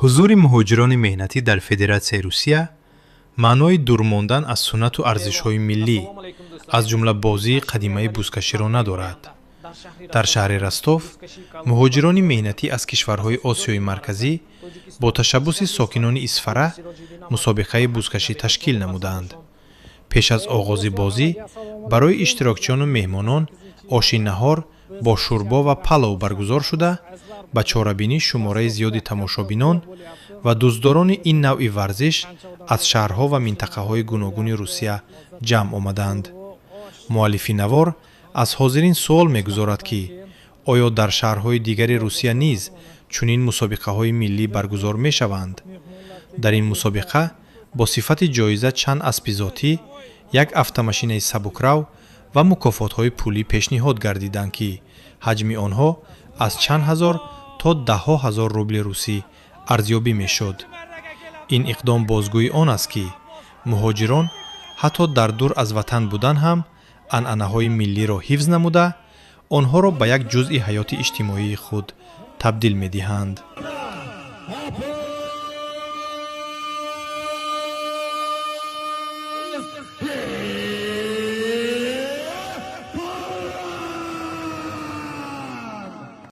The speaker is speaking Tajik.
Ҳузури муҳоҷирони меҳнатӣ дар Федератсияи Русия маънои дур мондан аз суннату арзишҳои миллӣ, аз ҷумла бозии қадимаи бузкаширо надорад. Дар шаҳри Ростов муҳоҷирони меҳнатӣ аз кишварҳои Осиёи Марказӣ бо ташаббуси сокинони Исфара мусобиқаи бузкашӣ ташкил намуданд. Пеш аз оғози бозӣ барои иштирокчиёну меҳмонон оши наҳор бо шӯрбо ва палов баргузор шуда, ба чорабинӣ шумораи зиёди тамошобинон ва дӯстдорони ин навъи варзиш аз шаҳрҳо ва минтақаҳои гуногуни Русия ҷамъ омаданд. Муаллифи навор аз ҳозирин суол мегузорад, ки оё дар шаҳрҳои дигари Русия низ чунин мусобиқаҳои миллӣ баргузор мешаванд. Дар ин мусобиқа бо сифати ҷоиза чанд аспи зотӣ, як автомашинаи сабукрав ва мукофотҳои пулӣ пешниҳод гардиданд, ки ҳаҷми онҳо аз чанд ҳазор то даҳҳо ҳазор рубли русӣ арзёбӣ мешуд. Ин иқдом бозгӯи он аст, ки муҳоҷирон ҳатто дар дур аз ватан будан ҳам анъанаҳои миллиро ҳифз намуда, онҳоро ба як ҷузъи ҳаёти иҷтимоии худ табдил медиҳанд.